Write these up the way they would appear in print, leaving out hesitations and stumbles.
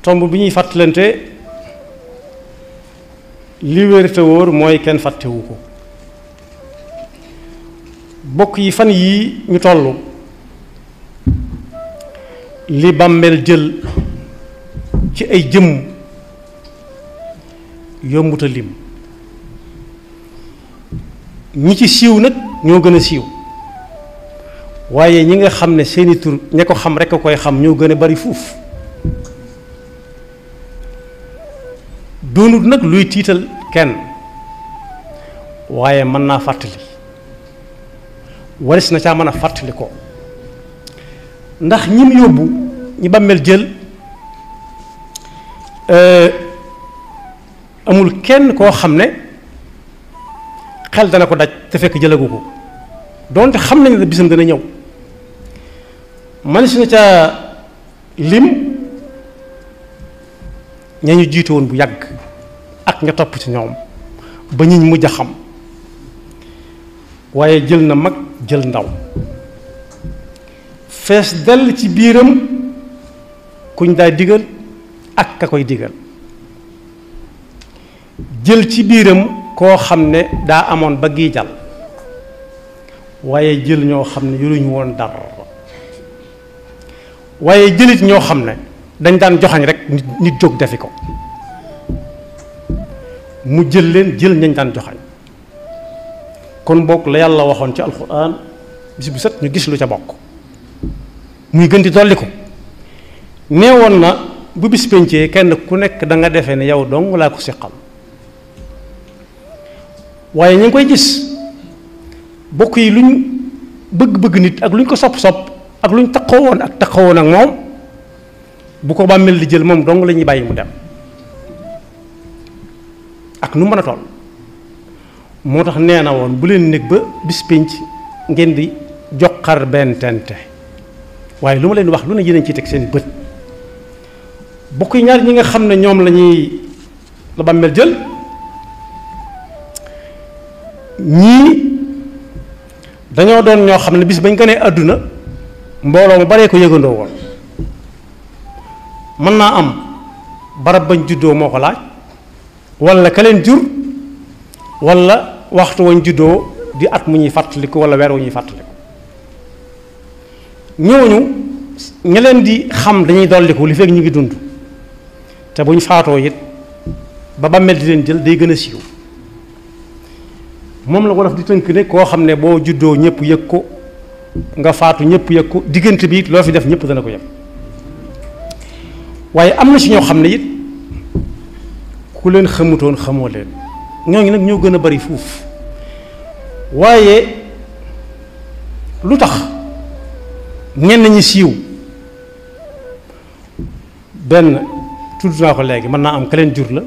tomb bi ñuy fàttalante li wér te wóor mooy kenn fàttewu ko. bokk yi fan yii ñu toll li bàmmeel jël ci ay jëmm yombuta lim. ñi ci siiw nag ñoo gën a siiw waaye ñi nga xam ne seeni tur ña ko xam rekk a koy xam ñoo gën a bari fuuf. doonut nag luy tiital kenn waaye mën naa fàttali waris na caa mën a fàttali ko ndax ñim yóbbu ñi bàmmeel jël amul kenn koo xam ne xel dana ko daj te fekk jëlagu ko donte xam nañ ne bisam dana ñëw. manis na ca lim ña ñu jiite woon bu yàgg ak nga topp ci ñoom ba ñiñ mujj a xam waaye jël na mag jël ndaw fees dell ci biiram kuñ daa digal ak ka koy digal jël ci biiram koo xam ne daa amoon ba gii jàll waaye jël ñoo xam ne yoruñu woon dara waaye jëlit ñoo xam ne dañ daan joxañ rek nit jóg defi ko mu jël leen jël ñañ daan joxañ. kon bokk la yàlla waxoon ci alxuraan bis bu set ñu gis lu ca bokk muy gën di dolli ko neewoon na bu bis pencee kenn ku nekk da nga defee ne yow dong laa ko seqal waaye ñu ngi koy gis bokk yi luñ bëgg-bëgg nit ak luñ ko sopp-sopp ak luñ taxawoon ak moom bu ko bàmmeel di jël moom dong la ñuy bàyyi mu dem ak nu mën a toll. moo tax nee na woon bu leen nekk ba bis pénc ngeen di joxar benn tente waaye lu ma leen wax lu ne yéen ciy teg seen bët bokk yi ñaar ñi nga xam ne ñoom la bàmmeel jël ñii dañoo doon ñoo xam ne bis bañ gënee àdduna mbooloo mu baree ko yëgandoo woon mën naa am barab bañ juddoo moo ko laaj walla ka leen jur walla waxtu wañ juddoo di at mu ñuy fàttaliku walla weer wu ñuy fàttaliku ñooñu ña leen di xam dañuy dolliku li fekk ñu ngi dund te bu ñu faatoo it ba bàmmeel di leen jël day gën a siiw moom la wolof di tënk ne koo xam ne boo juddoo ñëpp yëg ko nga faatu ñëpp yëg ko diggante bi it loo fi def ñëpp dana ko yëg waaye am na ci ñoo xam ne it ku leen xamutoon xamoo leen ñooñu nag ñoo gën a bari fuuf waaye lu tax ñenn ñi siiw benn tudd naa ko léegi mën naa am ka leen jur la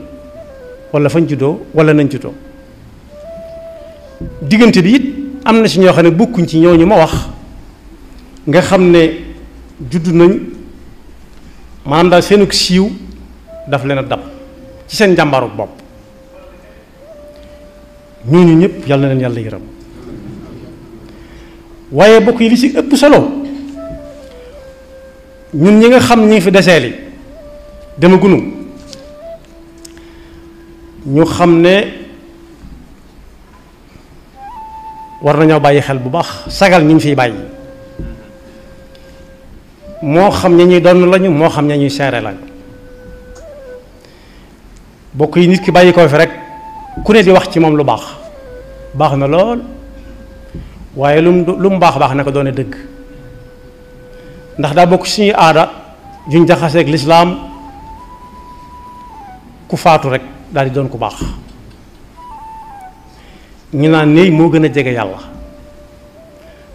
walla fañ juddoo walla nañ juddoo diggante bi it am na ci ñoo xam ne bokkuñ ci ñooñu ma wax nga xam ne judd nañ maanaam daal seenug siiw daf leen a dab ci seen njàmbaaru bopp ñooñu ñëpp yàlla na leen yàlla yërëm waaye bokk yi li ci ëpp solo ñun ñi nga xam ñi ngi fi deseeli dama gunu ñu xam ne war nañoo bàyyi xel bu baax sagal ñu ngi fiy bàyyi moo xam ña ñuy donn lañu moo xam ña ñuy seere lañu bokk yi nit ki bàyyi ko fi rek ku ne di wax ci moom lu baax baax na lool waaye lu mu baax na ko doone dëgg ndax daa bokk suñuy aada juñ jaxaseeg lislaam ku faatu rek daal di doon ku baax ñu naan néey moo gën a jege yàlla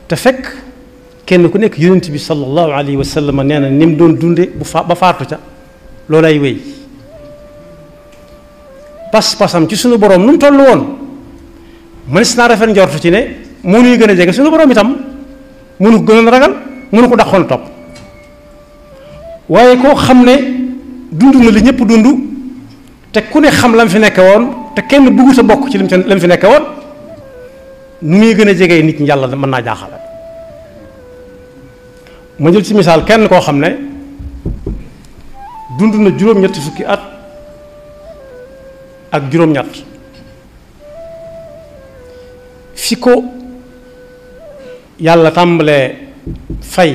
te fekk kenn ku nekk yonent bi sallallahu alayhi wa sallam nee na ni mu doon dunde ba faatu ca loolay wéy pas-pasam ci suñu borom nu mu toll woon mënees naa rafet njortu ci ne moo ñuy gën a jege suñu borom itam mënu ko gënoon ragal mënu ko dàqoon topp waaye koo xam ne dund na li ñëpp dund te ku ne xam la mu fi nekke woon te kenn bëggu sa bokk ci la mu fi nekke woon nu muy gën a jege nit ñi yàlla mën naa jaaxale ma jël ci misaal kenn koo xam ne dund na juróom-ñetti fukki at ak juróom-ñett fi ko yàlla tàmbalee fay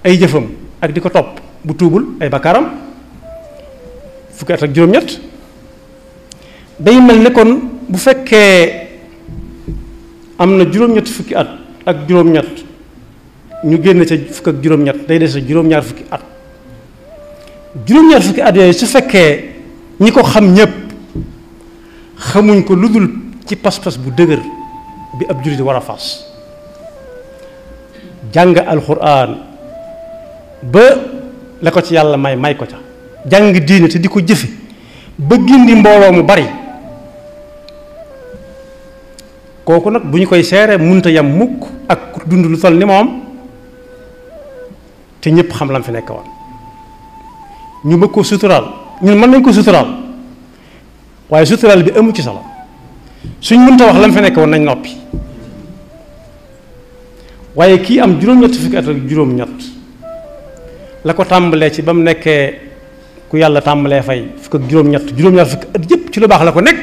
ay jëfam ak di ko topp bu tuubul ay bakkaaram fukki at ak juróom-ñett day mel ne kon bu fekkee am na juróom-ñett fukki at ak juróom-ñett ñu génn ca fukk ak juróom-ñett day des sa juróom-ñaar fukki at juróom-ñaar fukki at yooyu su fekkee ñi ko xam ñépp xamuñ ko lu dul ci pas-pas bu dëgër bi ab jullit war a fas jàng alxuraan ba la ko ci yàlla may ko ca jàng diine te di ko jëfe ba gindi mbooloo mu bari kooku nag bu ñu koy seere munta yam mukk ak dund lu toll ni moom te ñépp xam lam fi nekk woon ñu bëgg ko suturaal ñun mën nañ ko suturaal waaye suturaal bi amu ci solo suñ mënta wax lam fi nekk woon nañ noppi waaye kii am juróom-ñett fukki at ak juróom-ñett la ko tàmbalee ci ba mu nekkee ku yàlla tàmbalee fay fukk ak juróom-ñett juróom-ñaar fukki at yépp ci lu baax la ko nekk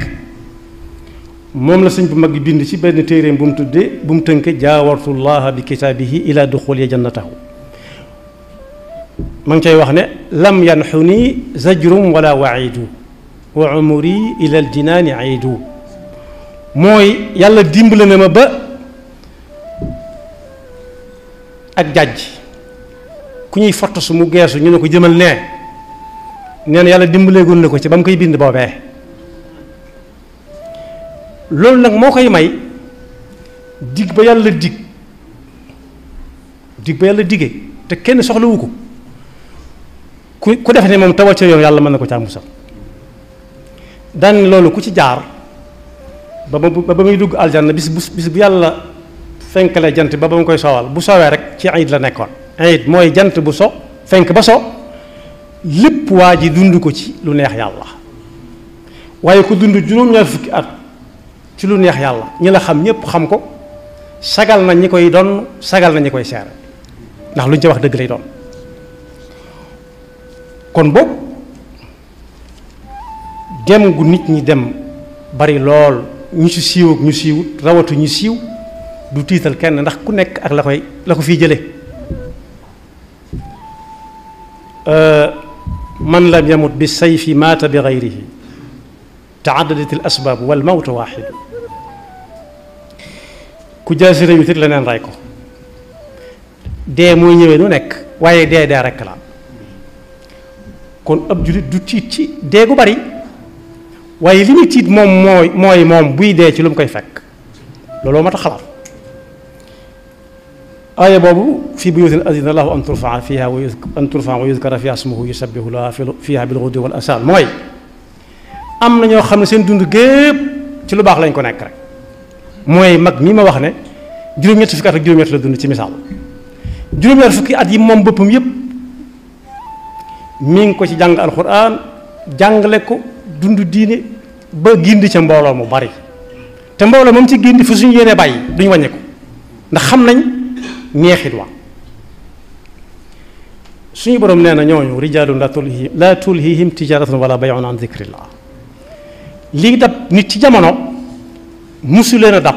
moom la sëñ bu mag bi bind ci benn téeréem bu mu tuddee bu mu tënke jaawartullaha bi kitaabihi ila duxuli jannatahu ma ngi cay wax ne lam yanxuni zajrum wala waidu wa umuri ila al jinaani aidu mooy yàlla dimbale na ma ba ak jàjj ku ñuy fott su mu geesu ñu ne ko jëmal nee na yàlla dimbaleegul na ko ci ba mu koy bind boobee loolu nag moo koy may dig ba yàlla dig ba yàlla dige te kenn soxlawu ko ku def ne moom tawal ca yoon yàlla mën na ko caa musal daan loolu ku ci jaar ba muy dugg aljanna bis bu yàlla fenkale jant ba mu koy soowal bu soowee rek ci ayit la nekkoon ayit mooy jant bu so fenk ba so lépp waa ji dund ko ci lu neex yàlla waaye ku dund juróom-ñaar fukki at ci lu neex yàlla ñi la xam ñépp xam ko sagal na ñi koy doon sagal na ñi koy seere ndax lu ñu ci wax dëgg lay doon kon boog dem gu nit ñi dem bari lool ñu ci siiw ak ñu siiwut rawatu ñu siiw du tiital kenn ndax ku nekk ak la ko fiy jële man lam yamut bi sayfi maata bi gayrihi taaddadat al asbaab wal mawtu waaxidu ku jaasi réew it leneen rey ko dee mooy ñëwee nu nekk waaye dee rekk la kon ab jullit du tiit ci dee gu bari waaye li muy tiit moom mooy moom buy dee ci lu mu koy fekk looloo ma tax xalaat aaya boobu fii buyuutin azina Allahu an turfaa wa yuzkara fiha ismuhu yusabbihu lahu fiha bil ghudwi wal asaal mooy am na ñoo xam ne seen dund gépp ci lu baax lañ ko nekk rek mooy mag mi ma wax ne juróom-ñetti fukki at ak juróom-ñett la dund ci misaal juróom-ñaar fukki at yi moom boppam yépp mi ngi ko ci jàng alxuraan jàngale ko dund diine ba gindi ca mbooloo mu bari te mbooloo moom ci gindi fu suñu yéenee bàyyi duñu wàññe ko ndax xam nañ neexit wa suñu borom nee na ñooñu rijaalun laa tulhihim tijaratun wala bay'un an zikrillah lii dab nit ci jamono musu leen a dab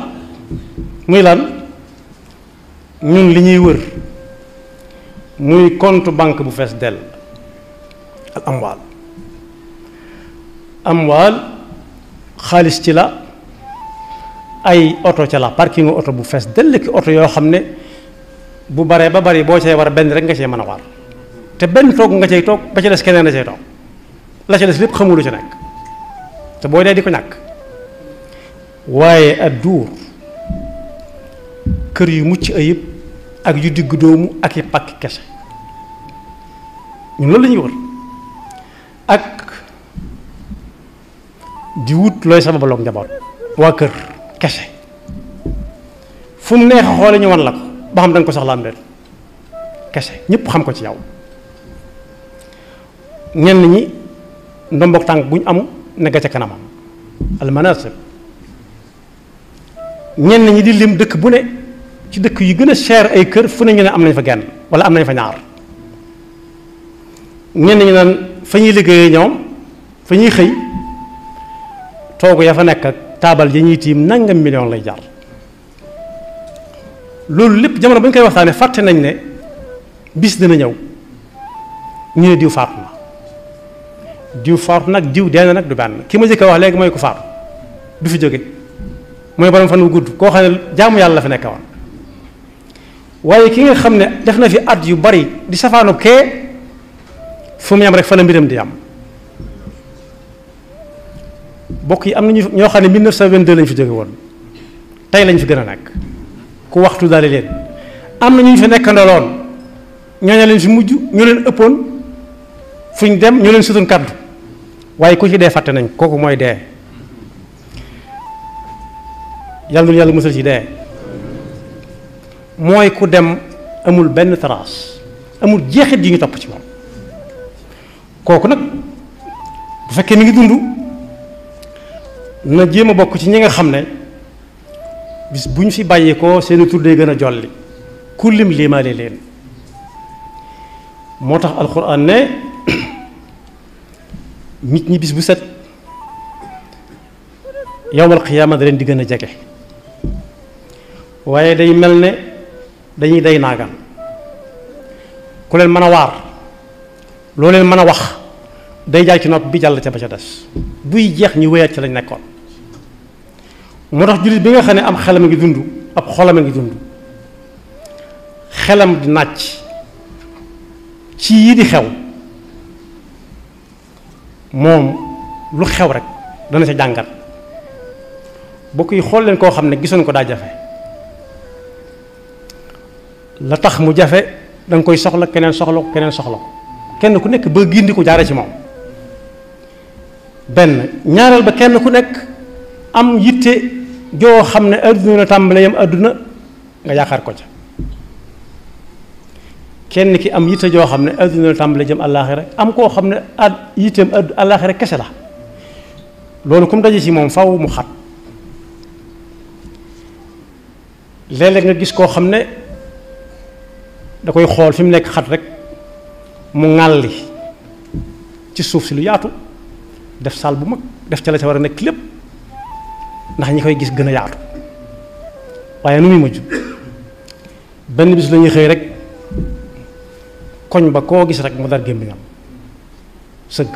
muy lan ñun li ñuy wër muy compte banque bu fees dell al amwaal xaalis ci la ay oto ca la parking oto bu fees dell ki oto yoo xam ne bu baree ba bari boo cay war benn rek nga cee mën a war te benn toog nga cay toog ba ca des keneen la cay toog la ca des lépp xamulu ci nekk te boo dee di ko ñàkk waaye ak duur kër yu mucc ayib ak yu digg doomu ak i pàkk kese ñun loolu la ñuy wër ak di wut looy sababaloog njaboot waa kër kese fu mu neex a xoole ñu wan la ko ba xam da nga ko soxla am déet kese ñëpp xam ko ci yow ñenn ñi ndomboog tànk bu ñu am nekk ca kanamam almanasib ñenn ñi di lim dëkk bu ne ci dëkk yu gën a cher ay kër fu ne ñu ne am nañ fa genn wala am nañ fa ñaar ñenn ñi naan fa ñuy liggéeyee ñoom fa ñuy xëy toogu ya fa nekk ak taabal ya ñuy tiim nangam million lay jar loolu lépp jamono ba ñu koy waxtaanee fàtte nañ ne bis dina ñëw ñu ne diw faatu na diw faatu nag diw dee na nag du benn ki ma jëkk a wax léegi mooy ko faatu du fi jóge mooy borom fan wu gudd koo xam ne jaamu yàlla la fi nekk woon waaye ki nga xam ne def na fi at yu bari di safaanu kee fu mu yam rek fa la mbiram di am bokk yi am na ñoo xam ne 1922 lañ fi jóge woon tey lañ fi gën a nekk ku waxtu daal leen am na ñu fi nekkandoloon ñooñu leen fi mujj ñu leen ëppoon fu ñu dem ñu leen sutoon kaddu waaye ku ci dee fàtte nañ kooku mooy dee yàlla na yàlla musal ci dee mooy ku dem amul benn trace amul jeexit yi ñu topp ci moom kooku nag bu fekkee mi ngi dund na jéem a bokk ci ñi nga xam ne bis bu ñu fi bàyyeekoo seeni tur day gën a jolli ku lim limaale leen moo tax alxuraan ne nit ñi bis bu set yowmal qiyaama da leen di gën a jege waaye day mel ne dañuy day naagal ku leen mën a waar loo leen mën a wax day jaar ci nopp bi jàll ca ba ca des buy jeex ñu wéyaat ci lañ nekkoon moo tax jullit bi nga xam ne am xelam a ngi dund ab xolam a ngi dund xelam di nàcc ci yii di xew moom lu xew rek dana ca jàngat bokk yi xool leen koo xam ne gisoon ko daa jafe la tax mu jafe da nga koy soxla keneen soxla ko keneen soxla ko kenn ku nekk ba gindi ko jaare ci moom benn ñaareel ba kenn ku nekk am yitte joo xam ne adduna la tàmbale yam adduna nga yaakaar ko ca kenn ki am yitte joo xam ne adduna la tàmbale jëm àllaaxira am koo xam ne yitteem àllaaxira kese la loolu comme daje ci moom faw mu xat léeg-léeg nga gis koo xam ne da koy xool fi mu nekk xat rek mu ŋàlli ci suuf si lu yaatu def saal bu mag def ca la ca war a nekk lépp ndax ñi koy gis gën a yaatu waaye nu muy mujj benn bis la ñuy xëy rek koñ ba koo gis rek mu dar gémmiñam sëgg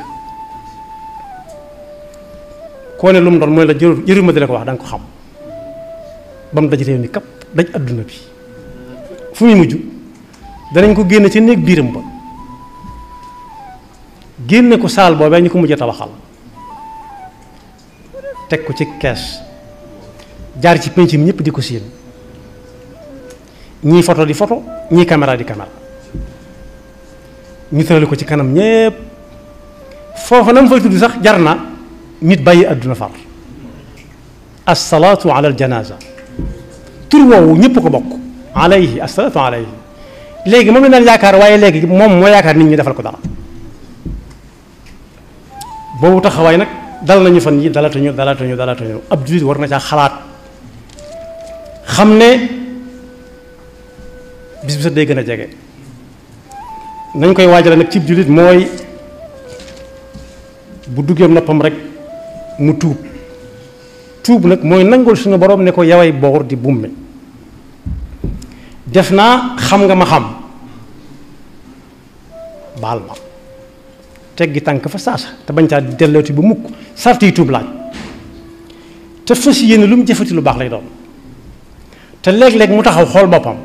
koo ne lu mu doon mooy la jëru ma di la ko wax da nga ko xam ba mu daj réew mi kap daj adduna bi fu muy mujj danañ ko génne ci néeg biiram ba génne ko saal boobee ñu ko mujjee tabaxal teg ko ci kees jaar ci penc mi ñëpp di ko séen ñii photo di photo ñii caméra di caméra ñu tërali ko ci kanam ñépp foofa na mu fay tudd sax jar na nit bàyyi àdduna far assalaatu ala al janaza tur woowu ñëpp ko bokk alayhi assalaatu alayhi léegi moom la daan yaakaar waaye léegi moom moo yaakaar nit ñi defal ko dara boobu taxawaay nag dal nañu fan yi dalatuñu ab jullit war na caa xalaat xam ne bis bi sa day gën a jege nañ koy waajale nag cib jullit mooy bu duggee noppam rek mu tuub nag mooy nangul suñu borom ne ko yaway boor di bummi def naa xam nga ma xam baal ma teggi tànk fa saasa te bañ caa dellooti bu mukk sart yi tuub laaj te fas yéene lu mu jëfati lu baax lay doon te léeg-léeg mu taxaw xool boppam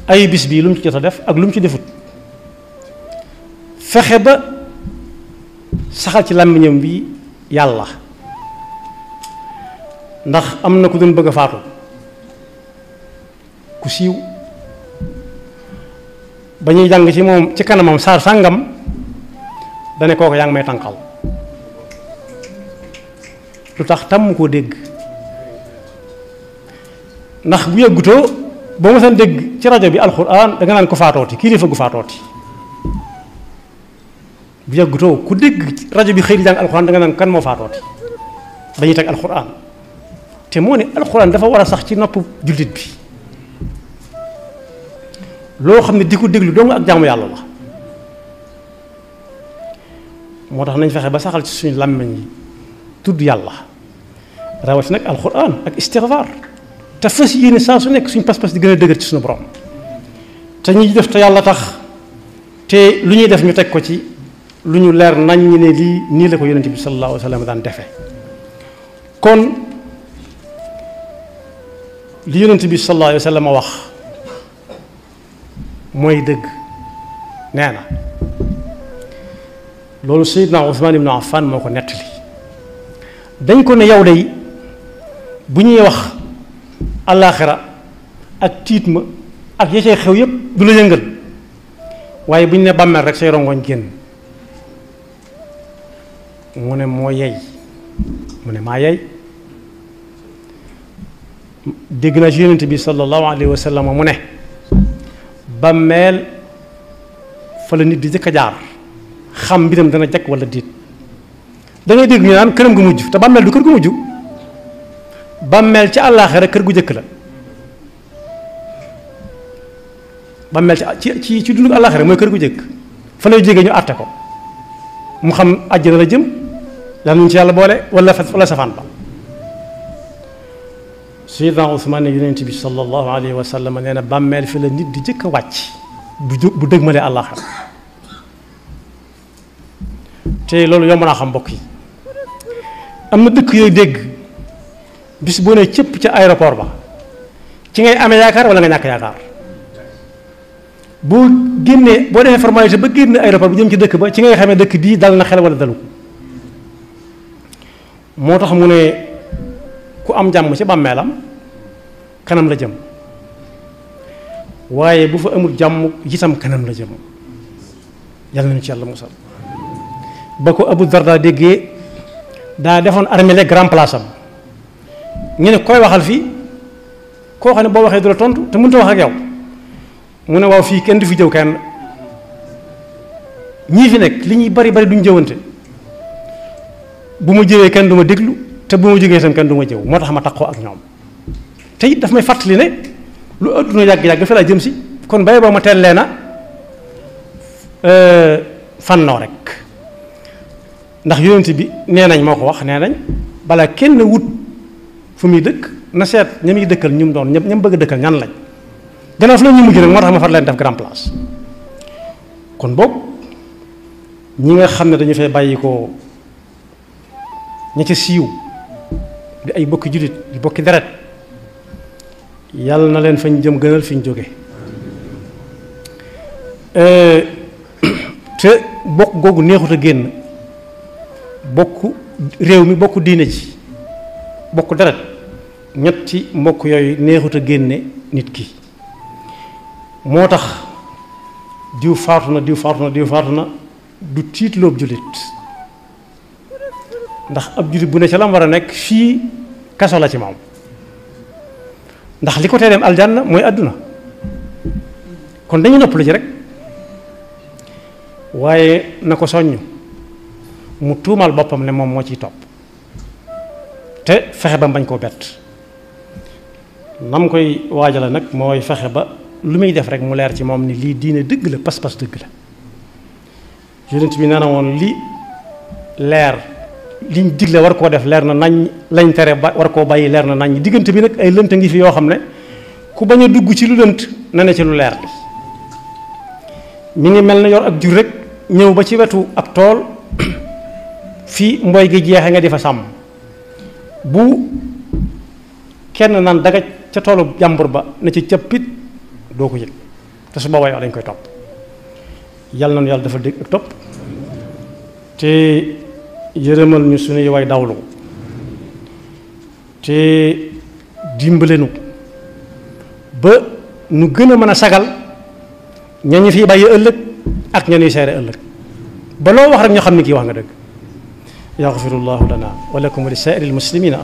ay bis bii lu mu ci jot a def ak lu mu ci defut fexe ba saxal ci làmmiñam bi yàlla ndax am na ku doon bëgg a faatu ku siiw ba ñuy jàng ci moom ci kanamam saar sàngam dane kooku yaa ngi may tànqal lu tax tàmm koo dégg ndax bu yëggutoo boo ma seen dégg ci rajo bi alxuraan da nga naan ko faatooti kilifa gu faatooti bu yëggutoo ku dégg rajo bi xëy di jàng alxuraan da nga naan kan moo faatooti dañuy teg alxuraan te moo ne alxuraan dafa war a sax ci nopp jullit bi loo xam ne di ko déglu dong ak jaamu yàlla la moo tax nañ fexe ba saxal ci suñu làmmiñ yi tudd yàlla rawati nag alquran ak istighfar te fas yéene saa su nekk suñu pas-pas di gën a dëgër ci suñu borom te ñuy def te yàlla tax te lu ñuy def ñu teg ko ci lu ñu leer nañ ñi ne lii nii la ko yonent bi sallallahu alayhi wa sallam daan defe kon li yonent bi sallallahu alayhi wa sallam wax mooy dëgg nee na loolu Seydina Ousmane ibnu Affan moo ko nettali dañ ko ne yow day bu ñuy wax àllaaxira ak tiit ma ak ya cay xew yépp du la yëngal waaye bu ñu ne bàmmeel rek say rongoñ génn mu ne moo yey mu ne maa yey dégg naa ci yonent bi sallallahu alayhi wa sallam mu ne bàmmeel fa la nit di jëkk a jaar xam mbiram dana jakk wala diit da ngay dégg ñu naan këram gu mujj te bàmmeel du kër gu mujj bàmmeel ci àllaaxira kër gu jëkk la bàmmeel ci dundu àllaaxira mooy kër gu jëkk fa lay jógee ñu àtte ko mu xam àjjana la jëm yàlla ñu ci yàlla boole wala safaan ba Seydina Ousmane ne yonent bi sallallahu alayhi wa sallam nee na bàmmeel fi la nit di jëkk a wàcc bu dëgmalee àllaaxira te loolu yomb naa xam mbokk yi am na dëkk yooyu dégg bis boo nee cëpp ca aéroport ba ci ngay amee yaakaar wala nga ñàkk yaakaar boo génnee boo defee formalité ba génn aéroport bu jëm ci dëkk ba ci ngay xamee dëkk bii dal na xel wala dalu moo tax mu ne ku am jàmm ci bàmmeelam kanam la jëm waaye bu fa amul jàmm itam kanam la jëm yàlla nañu ci yàlla musal ba ko Abu Darda déggee daa defoon armée le grand place am ñu ne koy waxal fii koo xam ne boo waxee du la tontu te mënut a wax ak yow mu ne waaw fii kenn du fi jëw kenn ñii fi nekk li ñuy bari bari duñ jëwante bu ma jëwee kenn du ma déglu te bu ma jógee itam kenn du ma jëw moo tax ma taxoo ak ñoom te it daf may fàttali ne lu adduna yàgg-yàgg fi laa jëm si kon bay boo ma teel lee na fannoo rek ndax yonent bi nee nañ moo ko wax nee nañ balaa kenn wut fu muy dëkk na seet ña muy dëkkal ñu mu doon ñam bëgg a dëkkal ñan lañ gannaaw fu la ñu mujj nag moo tax ma far leen def grand place kon boobu ñi nga xam ne dañu fay bàyyi ko ña ca siiw di ay bokki jullit di bokki deret yàlla na leen fañ jëm gënal fi ñu jóge te bokk googu neexut a génn bokk réew mi bokk diine ji bokk deret ñetti mbokk yooyu neexut a génne nit ki moo tax diw faatu na diw faatu na diw faatu na du tiitloob jullit ndax ab jullit bu ne ca lam war a nekk fii kaso la ci moom ndax li ko tee dem aljanna mooy àdduna kon dañu noppalu ci rek waaye na ko soññ mu tuumal boppam ne moom moo ciy topp te fexe ba bañ koo bett nam koy waajale nag mooy fexe ba lu muy def rek mu leer ci moom ni lii diine dëgg la pas-pas dëgg la yonent bi nee na woon li leer liñ digle war koo def leer na nañ lañ tere ba war koo bàyyi leer na nañ diggante bi nag ay lënt ngi fi yoo xam ne ku bañ a dugg ci lu lënt na ne ci lu leer li mi ngi mel ne yor ak jur rek ñëw ba ci wetu ab tool fii mboy gi jeexe nga di fa sàmm bu kenn naan daga ca toolu jàmbur ba na ci cëppit doo ko yëg te su boobaa yow dañ koy topp yàlla nañu yàlla dafa dégg ak topp te yërëmal ñu suñuy way dawlu te dimbalenu ba nu gën a mën a sagal ña ñu fiy bàyyi ëllëg ak ña ñuy seere ëllëg ba loo wax rek ñoo xam ne kii wax nga dëgg yaxfirullahu lana wa lakum wa li saa'iril muslimina